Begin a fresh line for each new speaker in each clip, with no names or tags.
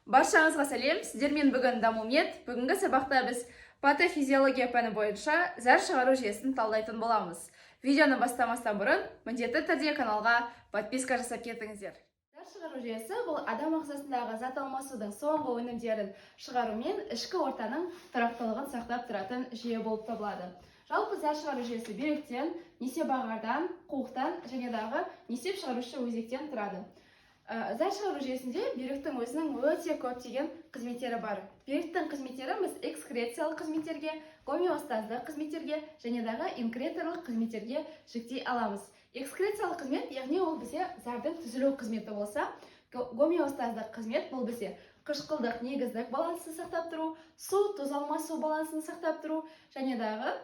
Баршаңызға сәлем! Сіздермен бүгін Дамумед. Бүгінгі сабақта біз патофизиология пәні бойынша зәр шығару жүйесін талдайтын боламыз. Видеоны бастамастан бұрын міндетті түрде каналға подписка жасап кетіңіздер. Зәр шығару жүйесі – бұл адам ағзасындағы зат алмасудың соңғы өнімдерін шығарумен ішкі ортаның тұрақтылығын сақтап тұратын жүйе болып табылады. Жалпы, зәр шығару жүйесі бүйректен, несепағардан, қуықтан және дағы несеп шығарушы өзектен тұрады. Зәр шығару жүйесінде бүйректің өзінің өте көптеген қызметтері бар. Бүйректің қызметтерін біз экскрециялық қызметтерге, гомеостаздық қызметтерге және дағы инкреторлық қызметтерге жіктей аламыз. Экскрециялық қызмет, яғни ол бізде зәрдің түзілу қызметі болса, гомеостаздық қызмет – бұл бізде қышқылдық негіздік балансын сақтап тұру, су тұз алмасу балансын сақтап тұру және дағы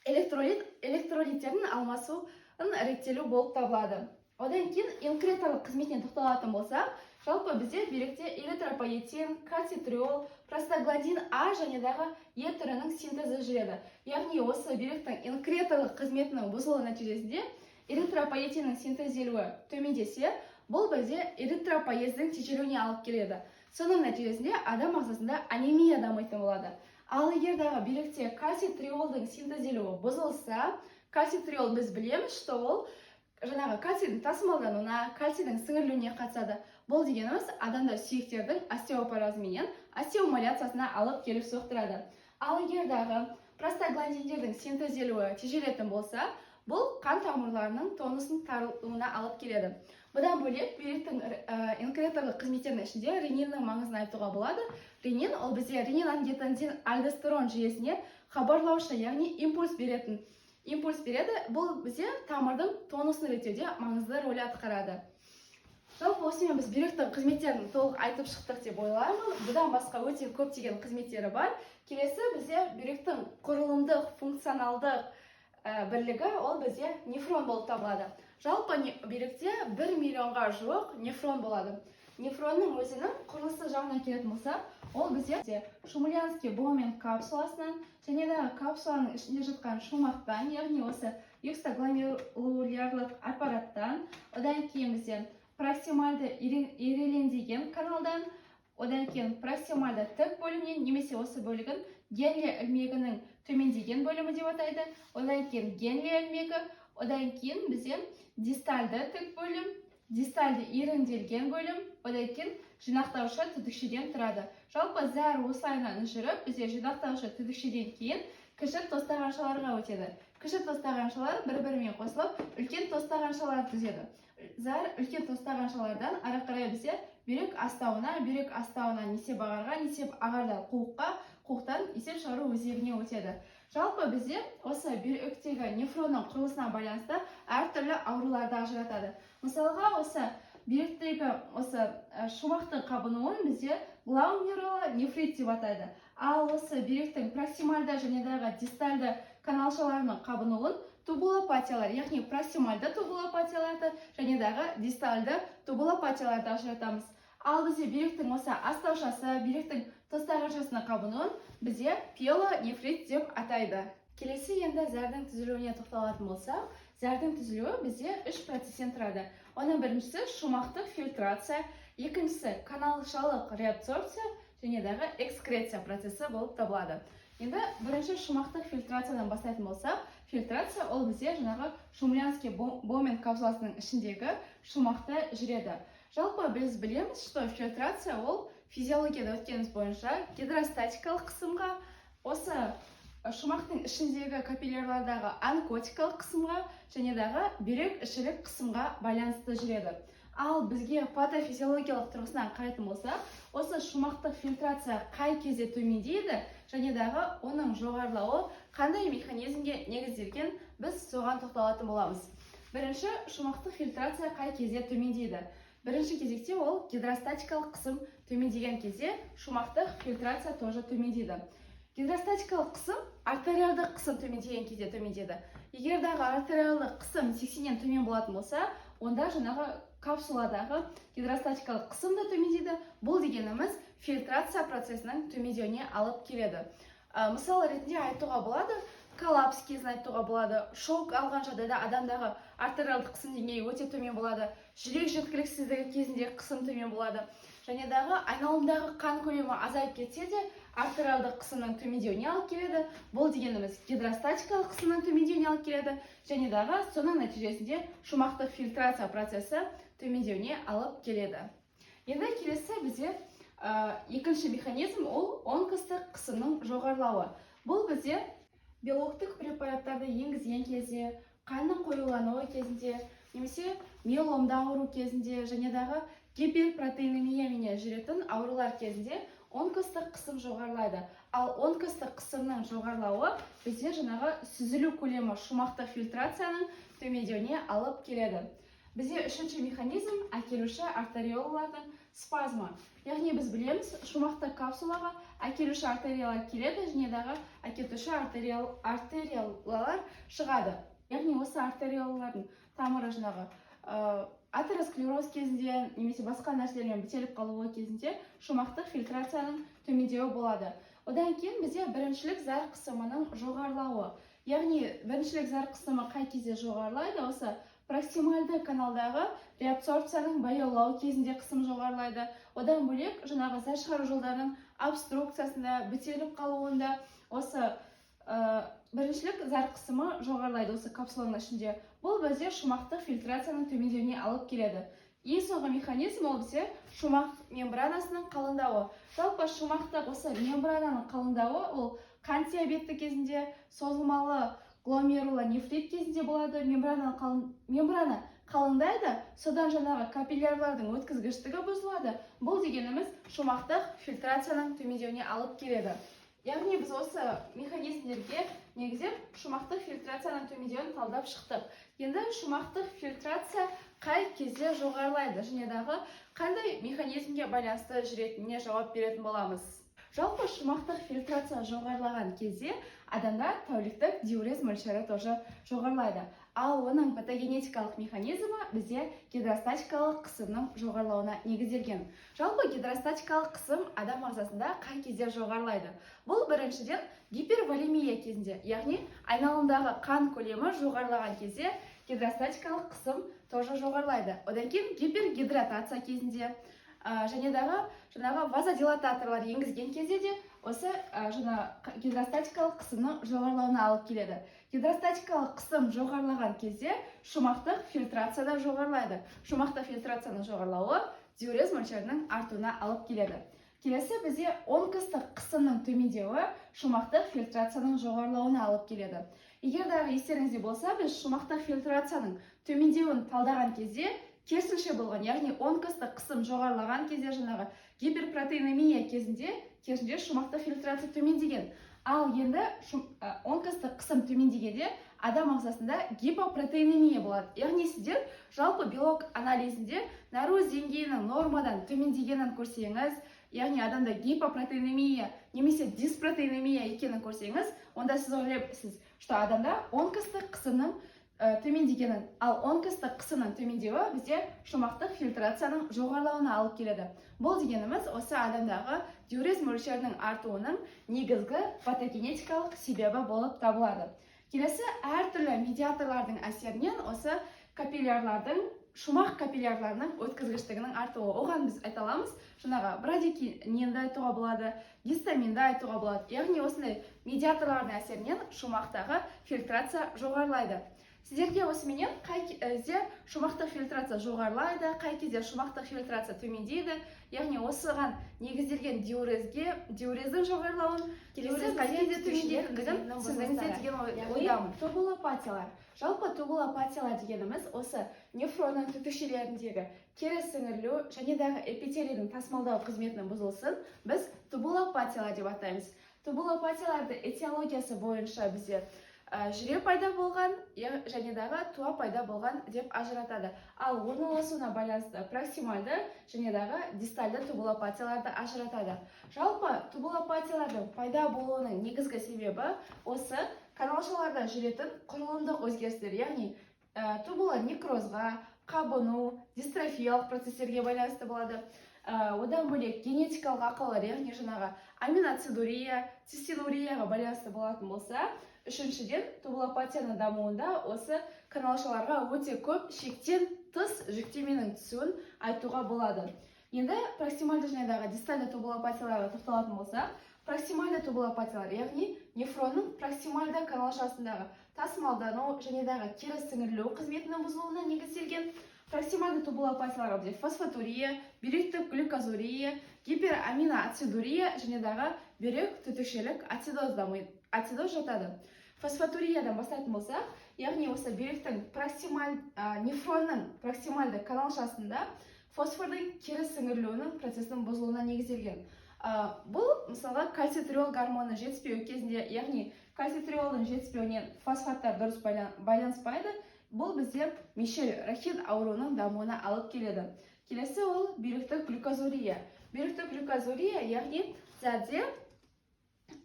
электролиттердің алмасуын реттелу болып табылады. Одан кейін инкреторлық қызметіне тоқталатын болсақ, жалпы бізде бүйректе эритропоэтин, кальцитриол, простагландин А және дағы Е түрінің синтезі жүреді. Яғни осы бүйректің инкреторлық қызметінің бұзылуы нәтижесінде эритропоэтиннің синтезделуі төмендесе, бұл бізде эритропоэздің тежелуіне алып келеді. Соның нәтижесінде адам ағзасында анемия дамитын болады. Ал егер дағы бүйректе кальцитриолдың синтезделуі бұзылса, кальцитриол, біз білеміз, что ол жаңағы кальцийдің тасымалдануына, кальцийдің сіңірілуіне қатысады. Бұл дегеніміз адамда сүйектердің остеопорозы менен остеомаляциясына алып келіп соқтырады. Ал егер дағы простагландиндердің синтезделуі тежелетін болса, бұл қан тамырларының тонусын тарылуына алып келеді. Бұдан бөлек, бүйректің инкреторлық қызметтерінің ішінде рениннің маңызын айтуға болады. Ренин ол бізде ренин, ангиотензин, альдостерон жүйесіне хабарлаушы, яғни импульс беретін, импульс береді. Бұл бізде тамырдың тонусын реттеуде маңызды рөл атқарады. Жалпы, осымен біз бүйректің қызметтерін толық айтып шықтық деп ойлаймын. Бұдан басқа өте көптеген қызметтері бар. Келесі бізде бүйректің құрылымдық функционалдық бірлігі ол бізде нефрон болып табылады. Жалпы, бүйректе 1 миллионға жуық нефрон болады. Нефронның өзінің құрылысы жағынан келетін болсақ, ол бізде Шумлянский Боумен капсуласынан және де капсуланың ішінде жатқан шумақтан, яғни осы юкстагломерулярлық аппараттан, одан кейін бізде проксимальды ирелеңдеген каналдан, одан кейін проксимальды тік бөлімнен немесе осы бөлігін Генле ілмегінің төмендеген бөлімі деп атайды, одан кейін Генле ілмегі, одан кейін бізде дистальды тік бөлім, дистальды иреңделген бөлім, одан кейін жинақтаушы түтікшеден тұрады. Жалпы, зәр осылайынан жүріп, бізде жинақтаушы түтікшеден кейін кіші тостағаншаларға өтеді. Кіші тостағаншалар бір бірімен қосылып, үлкен тостағаншалар түзеді. Зәр үлкен тостағаншалардан ары қарай бізде бүйрек астауына, бүйрек астауынан несеп ағарға, несеп ағардан қуыққа, қуықтан есеп шығару өзегіне өтеді. Жалпы, бізде осы бүйректегі нефронның құрылысына байланысты әртүрлі ауруларды ажыратады. Мысалға, осы бүйректегі осы шумақтың қабынуын бізде гломерулонефрит деп атайды. Ал осы бүйректің проксимальды және дағы дистальды каналшаларының қабынуын тубулопатиялар, яғни проксимальды тубулопатияларды және дағы дистальды тубулопатияларды ажыратамыз. Ал бізде бүйректің осы астаушасы, бүйректің тостағаншасының қабынуын бізде пиелонефрит деп атайды. Келесі енді зәрдің түзілуіне тоқталатын болсақ, зәрдің түзілуі бізде үш процесстен тұрады. Оның біріншісі – шумақтық фильтрация, екіншісі – каналшалық реабсорбция және дағы экскреция процесі болып табылады. Енді бірінші шумақтық фильтрациядан бастайтын болсақ, фильтрация ол бізде жаңағы Шумлянский Боумен капсуласының ішіндегі шумақта жүреді. Жалпы, біз білеміз, что фильтрация ол физиологияда өткеніміз бойынша гидростатикалық қысымға, осы шумақтың ішіндегі капиллярлардағы онкотикалық қысымға және дағы бүйрек ішілік қысымға байланысты жүреді. Ал бізге патофизиологиялық тұрғысынан қарайтын болсақ, осы шумақтық фильтрация қай кезде төмендейді және дағы оның жоғарылауы қандай механизмге негізделген, біз соған тоқталатын боламыз. Бірінші, шумақтық фильтрация қай кезде төмендейді? Бірінші кезекте ол гидростатикалық қысым төмендеген кезде шумақтық фильтрация тоже төмендейді. Гидростатикалық қысым артериалдық қысым төмендеген кезде төмендейді. Егер дағы артериалдық қысым 80-нен төмен болатын болса, онда жаңағы капсуладағы гидростатикалық қысым да төмендейді. Бұл дегеніміз фильтрация процесінің төмендеуіне алып келеді. Мысал ретінде айтуға болады, коллапс кезін айтуға болады, шок алған жағдайда адамдағы артериалдық қысым деңгейі өте төмен болады, жүрек жеткіліксіздігі кезінде қысым төмен болады. Және дағы айналымдағы қан көлемі азайып кетсе де, артериалдық қысымның төмендеуіне алып келеді. Бұл дегеніміз гидростатикалық қысымның төмендеуіне алып келеді және дағы соның нәтижесінде шумақтық фильтрация процесі төмендеуіне алып келеді. Енді келесі бізде екінші механизм, ол онкостық қысымның жоғарылауы. Бұл бізде белоктық препараттарды енгізген кезде, қанның қоюлануы кезінде немесе миеломды ауру кезінде және дағы гиперпротеинемиямен жүретін аурулар кезінде онкостық қысым жоғарылайды. Ал онкостық қысымның жоғарылауы бізде жаңағы сүзілу көлемі, шумақтық фильтрацияның төмендеуіне алып келеді. Бізде үшінші механизм — әкелуші артериолалардың спазмы. Яғни біз білеміз, шумақтық капсулаға әкелуші артериялар келеді және дағы әкетуші артериялар шығады. Яғни осы артериолалардың тамыры жаңағы атеросклероз кезінде немесе басқа нәрселермен бітеліп қалуы кезінде шумақтық фильтрацияның төмендеуі болады. Одан кейін бізде біріншілік зәр қысымының жоғарылауы. Яғни біріншілік зәр қысымы қай кезде жоғарылайды? Осы проксимальды каналдағы реабсорбцияның баяулау кезінде қысым жоғарылайды. Одан бөлек жаңағы зәр шығару жолдарының обструкциясында, бітеліп қалуында осы біріншілік зәр қысымы жоғарылайды осы капсуланың ішінде. Бұл бізде шумақтық фильтрацияның төмендеуіне алып келеді. Ең соңғы механизм, ол бізде шумақ мембранасының қалыңдауы. Жалпы шумақтық осы мембрананың қалыңдауы, ол қант диабеті кезінде, созылмалы гломерулонефрит кезінде болады. Мембрана қалыңдайды, содан жаңағы капиллярлардың өткізгіштігі бұзылады. Бұл дегеніміз шумақтық фильтрацияның төмендеуіне алып келеді. Яғни біз осы механизмдерге негіздеп шумақтық фильтрацияның төмендеуін талдап шықтық. Енді шумақтық фильтрация қай кезде жоғарылайды және дағы қандай механизмге байланысты жүретініне жауап беретін боламыз. Жалпы шумақтық фильтрация жоғарылаған кезде адамда тәуліктік диурез мөлшері тоже жоғарылайды. Ал оның патогенетикалық механизмі бізде гидростатикалық қысымның жоғарылауына негізделген. Жалпы гидростатикалық қысым адам ағзасында қай кезде жоғарылайды? Бұл біріншіден гиперволемия кезінде, яғни айналымдағы қан көлемі жоғарылаған кезде гидростатикалық қысым тоже жоғарылайды. Одан кейін гипергидратация кезінде және дағы жаңағы вазодилататорлар енгізген кезде де осы жаңа гидростатикалық қысымның жоғарылауына алып келеді. Гидростатикалық қысым жоғарылаған кезде шумақтық фильтрация да жоғарылайды. Шумақтық фильтрацияның жоғарылауы диурез мөлшерінің артуына алып келеді. Келесі бізде онкостық қысымның төмендеуі шумақтық фильтрацияның жоғарылауына алып келеді. Егер дағы естеріңізде болса, біз шумақтық фильтрацияның төмендеуін талдаған кезде керісінше болған, яғни онкостық қысым жоғарылаған кезде, жаңағы гиперпротеинемия кезінде керісінше шумақтық фильтрация төмендеген. Ал енді онкостық қысым төмендегенде адам ағзасында гипопротеинемия болады. Яғни сіздер жалпы белок анализінде нәруыз деңгейінің нормадан төмендегенін көрсеңіз, яғни адамда гипопротеинемия немесе диспротеинемия екенін көрсеңіз, онда сіз ойлайсыз, что адамда онкостық қысымның төмендегенін. Ал онкостық қысымның төмендеуі бізде шумақтық фильтрацияның жоғарылауына алып келеді. Бұл дегеніміз осы адамдағы диурез мөлшерінің артуының негізгі патогенетикалық себебі болып табылады. Келесі әртүрлі медиаторлардың әсерінен осы капиллярлардың, шумақ капиллярларының өткізгіштігінің артуы. Оған біз айта аламыз, жаңағы брадикининді айтуға болады, гистаминді айтуға болады. Яғни осындай медиаторлардың әсерінен шумақтағы фильтрация жоғарылайды. Сіздерге осыменен қай кезде шумақтық фильтрация жоғарылайды, қай кезде шумақтық фильтрация төмендейді, яғни осыған негізделген диурездің жоғарылауын,
Келесі
диурез қай
бізде
кезде
түтікшелер
төмендейтіндігін
қызметінің
түсіндіңіздер
бұзылыстары.
деген
Яғни
ойдамын. Тубулопатиялар. Жалпы тубулопатиялар дегеніміз осы нефронның түтікшелеріндегі кері сіңірілу және дағы эпителийдің тасымалдау қызметінің бұзылысын біз тубулопатиялар деп атаймыз. Тубулопатияларды этиологиясы бойынша бізде жүре пайда болған және дағы туа пайда болған деп ажыратады. Ал орналасуына байланысты проксимальды және дағы дистальды тубулопатияларды ажыратады. Жалпы тубулопатиялардың пайда болуының негізгі себебі осы каналшаларда жүретін құрылымдық өзгерістер, яғни тубулонекрозға, қабыну, дистрофиялық процестерге байланысты болады. Одан бөлек генетикалық ақаулар, яғни жаңағы аминоацидурия, цистинурияға байланысты болатын болса, үшіншіден тубулопатияның дамуында осы каналшаларға өте көп шектен тыс жүктеменің түсуін айтуға болады. Енді проксимальды және дағы дистальды тубулопатияларға тоқталатын болсақ, проксимальды тубулопатиялар, яғни нефронның проксимальды каналшасындағы тасымалдану және дағы кері сіңірілу қызметінің бұзылуына негізделген. Проксимальды тубулопатияларға бізде фосфатурия, бүйректік глюкозурия, гипераминоацидурия және дағы бүйрек түтікшелік ацидоз дамиды, ацидоз жатады. Фосфатуриядан бастайтын болсақ, яғни осы бүйректің нефронның проксимальды каналшасында фосфордың кері сіңірілуінің процесінің бұзылуына негізделген. Бұл мысалға кальцитриол гормоны жетіспеуі кезінде, яғни кальцитриолдың жетіспеуінен фосфаттар дұрыс байланыспайды. Бұл бізде Мишель Рахит ауруының дамуына алып келеді. Келесі ол бүйректік глюкозурия. Бүйректік глюкозурия, яғни зәрде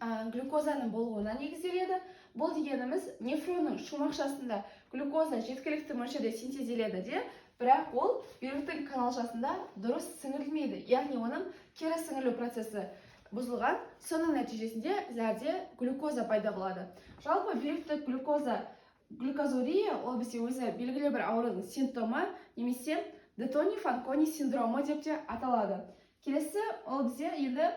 глюкозаның болуына негізделеді. Бұл дегеніміз нефронның шумақшасында глюкоза жеткілікті мөлшерде синтезделеді де, бірақ ол бүйректің каналшасында дұрыс сіңірілмейді, яғни оның кері сіңірілу процесі бұзылған, соның нәтижесінде зәрде глюкоза пайда болады. Жалпы бүйректік глюкозурия ол бізде өзі белгілі бір аурудың симптомы немесе Детони Фанкони синдромы деп те аталады. Келесі ол бізде енді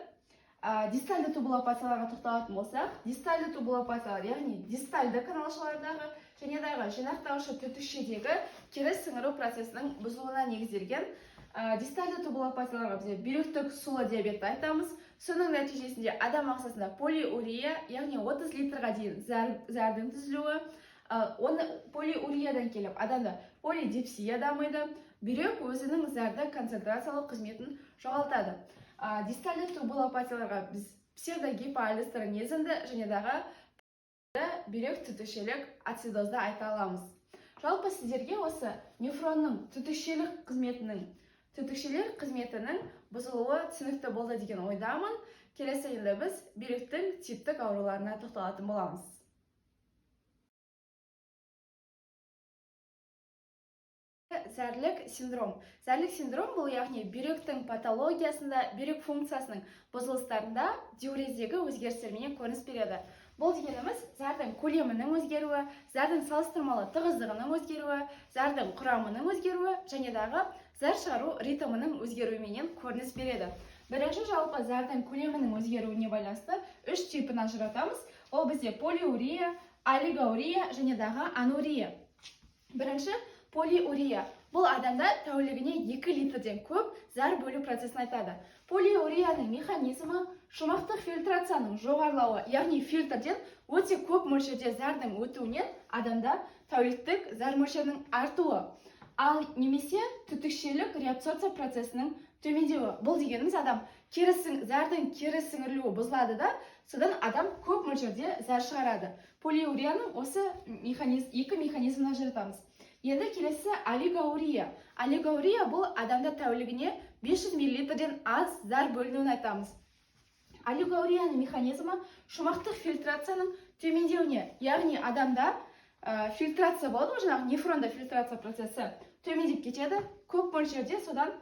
дистальды тубулопатияларға тоқталатын болсақ, дистальды тубулопатиялар, яғни дистальды каналшалардағы және дағы жинақтаушы түтікшедегі кері сіңіру процесінің бұзылуына негізделген. Дистальды тубулопатияларға бізде бүйректік сулы диабетті айтамыз. Соның нәтижесінде адам ағзасында полиурия, яғни 30 литрға дейін зәрдің түзілуі, оны полиуриядан келіп адамда полидипсия дамиды, бүйрек өзінің зәрді концентрациялық қызметін жоғалтады. Дистальды тубулопатияларға біз псевдогипоальдостеронизмді және дағы бүйрек түтікшелік ацидозды айта аламыз. Жалпы сіздерге осы нефронның түтікшелер қызметінің бұзылуы түсінікті болды деген ойдамын. Келесі енді біз бүйректің типтік ауруларына тоқталатын боламыз. Зәрлік синдром. Зәрлік синдром бұл, яғни бүйректің патологиясында, бүйрек функциясының бұзылыстарында диурездегі өзгерістермен көрініс береді. Бұл дегеніміз зәрдің көлемінің өзгеруі, зәрдің салыстырмалы тығыздығының өзгеруі, зәрдің құрамының өзгеруі және дағы зәр шығару ритмінің өзгеруіменен көрініс береді. Бірінші жалпы зәрдің көлемінің өзгеруіне байланысты үш типін ажыратамыз. Ол бізде полиурия, олигоурия және дағы анурия. Бірінші полиурия. Бұл адамда тәулігіне 2 литрден көп зәр бөлу процесін айтады. Полиурияның механизмі шумақтық фильтрацияның жоғарылауы, яғни фильтрден өте көп мөлшерде зәрдің өтуінен адамда тәуліктік зәр мөлшерінің артуы, ал немесе түтікшелік реабсорбция процесінің төмендеуі. Бұл дегеніміз адам зәрдің кері сіңірілуі бұзылады да, содан адам көп мөлшерде зәр шығарады. Полиурияның осы екі механизмін ажыратамыз. Енді келесі олигоурия. Олигоурия бұл адамда тәулігіне 500 миллилитрден аз зәр бөлінуін айтамыз. Олигоурияның механизмі шумақтық фильтрацияның төмендеуіне, яғни адамда фильтрация болады ғой, жаңағы нефронда фильтрация процесі төмендеп кетеді, көп мөлшерде содан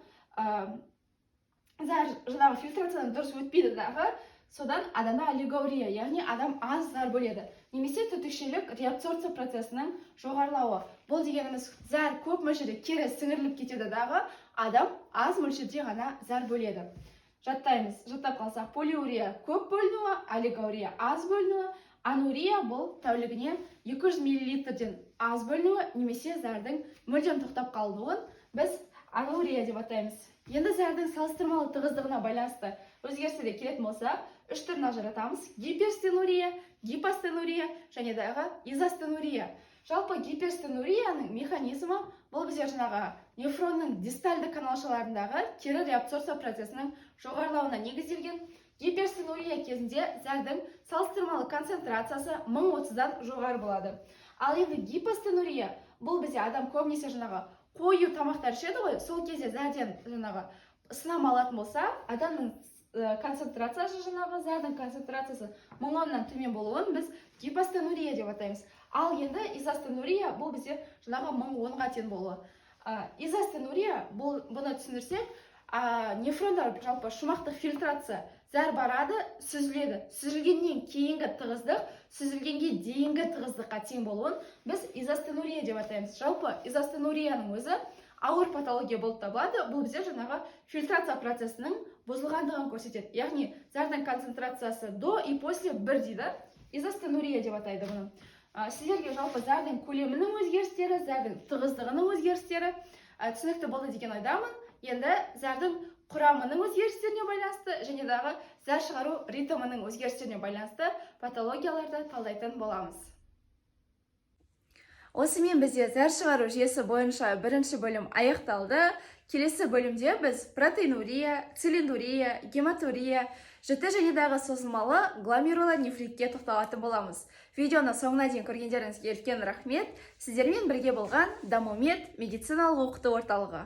зәр жаңағы фильтрациядан дұрыс өтпейді дағы, содан адамда олигоурия, яғни адам аз зәр бөледі. Немесе түтікшелік реабсорбция процесінің жоғарылауы. Бұл дегеніміз зәр көп мөлшерде кері сіңіріліп кетеді дағы, адам аз мөлшерде ғана зәр бөледі. Жаттаймыз, жаттап қалсақ, полиурия көп бөлінуі, олигоурия аз бөлінуі, анурия бұл тәулігіне 200 миллилитрден аз бөлінуі немесе зәрдің мүлдем тоқтап қалуын біз анурия деп атаймыз. Енді зәрдің салыстырмалы тығыздығына байланысты өзгерістерге келетін болсақ, үш түрін ажыратамыз: гиперстенурия, гипостенурия және дағы изостенурия. Жалпы гиперстенурияның механизмі бұл бізде жаңағы нефронның дистальды каналшаларындағы кері реабсорбция процесінің жоғарылауына негізделген. Гиперстенурия кезінде зәрдің салыстырмалы концентрациясы 1030-дан жоғары болады. Ал енді гипостенурия бұл бізде адам көбінесе жаңағы қою тамақтар ішеді ғой, сол кезде зәрден жаңағы сынама алатын болса, адамның концентрациясы жаңағы зәрдің концентрациясы 1010-нан төмен болуын біз гипостенурия деп атаймыз. Ал енді изостенурия бұл бізде жаңағы 1010-ға тең болуы. Изостенурия бұны түсіндірсек, нефрондар жалпы шумақтық фильтрация, зәр барады, сүзіледі. Сүзілгеннен кейінгі тығыздық сүзілгенге дейінгі тығыздыққа тең болуын біз изостенурия деп атаймыз. Жалпы изостенурияның өзі Ауыр патология болып табылады. Бұл бізде жаңағы фильтрация процесінің бұзылғандығын көрсетеді, яғни зәрдің концентрациясы до и после бірдей да. Изостенурия деп атайды бұны. Сіздерге жалпы зәрдің көлемінің өзгерістері, зәрдің тығыздығының өзгерістері түсінікті болды деген ойдамын. Енді зәрдің құрамының өзгерістеріне байланысты және дағы зәр шығару ритмінің өзгерістеріне байланысты патологияларды талдайтын боламыз. Осымен бізде зәр шығару жүйесі бойынша бірінші бөлім аяқталды. Келесі бөлімде біз протеинурия, цилиндрурия, гематурия, жіті және дағы созылмалы гломерулонефритке тоқталатын боламыз. Видеоны соңына дейін көргендеріңізге үлкен рахмет. Сіздермен бірге болған Дамумед медициналық оқыту орталығы.